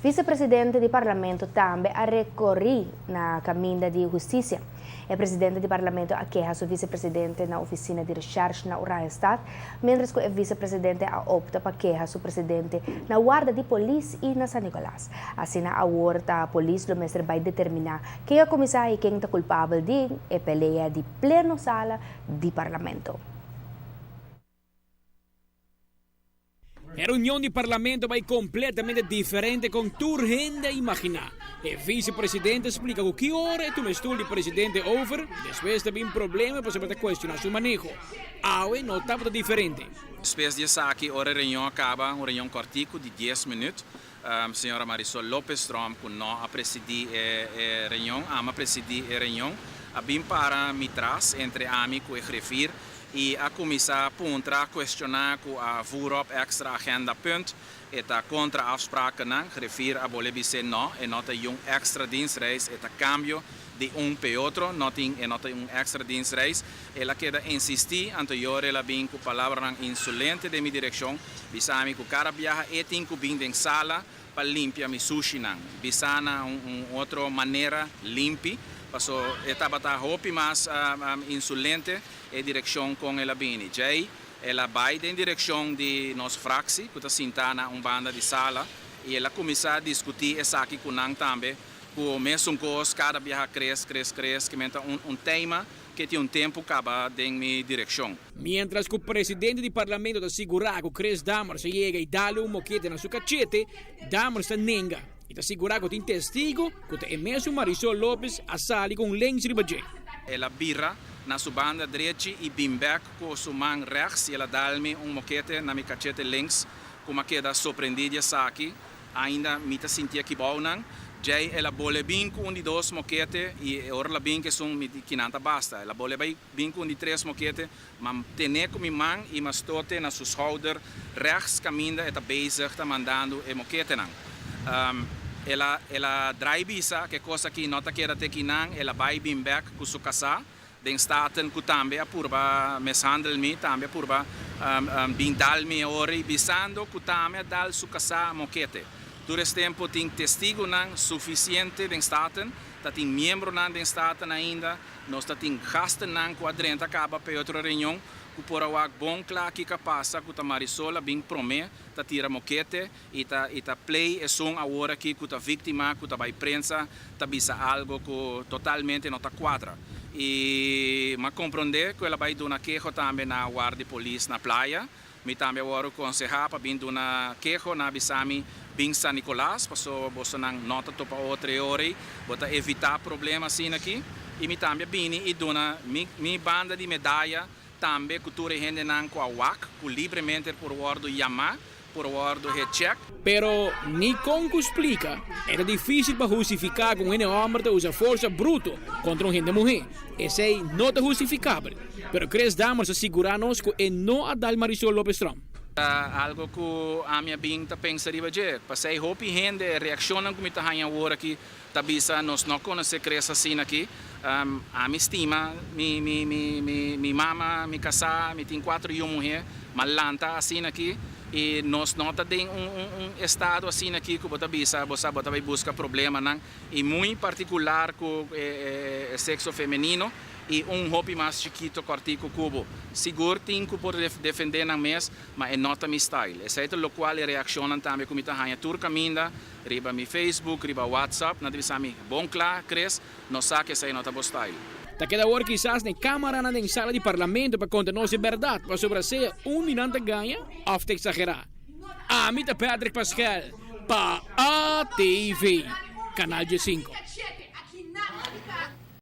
Vicepresidente di Parlamento tambe a recorri na caminda di husticia. E presidente di Parlamento a keha su vicepresidente na oficina di recherche na Oranjestad, mientras cu e vicepresidente a opta pa keha su presidente na warda di polis y na San Nicolas. Asina awor ta polis lo mester bay determina ken a cuminsa y ken ta culpabel di e pelea di pleno sala di Parlamento. E reunion di Parlamento bai completamente diferente con tur hende a imagina. E vicepresidente a splica cu ki ora e tuma e stoel di presidente over, despues ta bin problema pasobra ta cuestiona su maneho. Awe no tabata diferente. Despues di esaki, ora e reunion a caba, un reunion cortico di dies minuut, Señora Marisol Lopez Tromp, cu no a presidi e reunion, ami a presidi e reunion, a bin para mi tras entre ami cu e griffier y a cuminsa puntra, cuestiona cu a voer op extra agenda punt, e ta contra afsprakennan, griffier a bole bis'e no, e no ta yun extra dienstreis, e ta cambio di un p'e otro, no tin, e no ta un extra dienstreis. El a keda insisti, anto yora el a bin cu palabranan insolente den mi direccion, bisa mi cu cada biaha e tin cu bin den sala pa limpia mi sushinan, bisa na un otro manera limpi, paso e tabata hopi mas insolente e direccion con el a bini. Djei el a bay den direccion di nos fractie cu ta sinta na un banda di sala y el a cuminsa discuti esaki cu nan tambe, cu mesun cos cada biaha cres, cres, cres, ki men ta un tema ke tin un tempu kaba den mi direkshon. Mientras ku presidente di parlamento ta sigurá ku Chris Dammers a yega i dale un mokete na su kachete, Dammers ta nenga i ta sigurá ku tin testigo ku ta e mesun Marisol Lopez a sali ku un lens riba dje. El a bira na su banda drechi i bin bek ku su man rechts i el a dal mi un mokete na mi kachete links ku m'a keda soprendí di esaki. Ainda mi ta sinti aki bou nan. Djei el a bole bin ku un di dos mokete i e ora el a bin ku esun mi di kinan ta basta. El a bole bai bin ku un di tres mokete, ma tene ku mi man i ma stote na su schouder rechts kaminda e ta bezig ta mandando e moketenan. El a el a drai bisa ku e kos aki no ta keda te kinan, el a bai bin bek ku su kasá. Den Staten cu tambe a purba mishandel mi, tambe a purba bin dal mi e ora y bisando cu tambe a dal su casá mokete. Tur es tempo tin testigonan suficiente den Staten, ta tin miembronan den Staten ainda, nos ta tin gastennan cu a drenta caba p'e otro reunion cu por a wak bon cla kico a pasa cu ta Marisol a bin prome ta tira mokete y ta y ta play esun awor aki cu ta victima cu ta bay prensa ta bisa algo cu totalmente no ta cuadra y m'a compronde cu el a bay duna keho tambe na ward di polis na Playa. Mi tambe a worde conseha pa bin duna keho na bisa mi bin San Nicolas pasobra bosonan no ta topa otro e ora ey bo ta evita problema asina aki y mi tambe a bini y duna mi mi banda di medaya tambe cu tur e hendenan cu a wak cu libremente por wordo yama por wordo hecheck. Pero ni con cu splica, e ta dificil pa hustifica cu un hende homber ta usa forsa bruto contra un hende muhe. Esey no ta hustificabel. Pero Chris Dammers a sigura nos cu e no a dal Marisol Lopez Tromp. Ta algo cu ami a bin ta pensa riba dje. Pasey hopi hende, e reaccionnan cu mi ta haña awor aki ta bisa nos no conoce Chris asina aki. Ami stima mi mi mi mi mi mama, mi casá, mi tin cuatro yu muher, ma lanta asina aki y nos no ta den un un un estado asina aki cu bo ta bisa bo sa bo ta bay busca problemanan y muy particular cu e e sexo femenino y un hopi mas chikito cortico cu bo. Sigur tin cu por defende nan mes, ma e no ta mi style. Esey ta locual e reaccionnan tambe cu mi ta haña tur caminda riba mi Facebook, riba WhatsApp, nan ta bisa mi, Bon cla, Chris, nos sa cu esey no ta bo style. Ta keda awor kisas n'e camaranan den sala di parlamento pa conta nos e berdad, pasobra sea un di nan ta gaña of ta exagera. Ami ta Patrick Pascal pa ATV, Canal diesinco.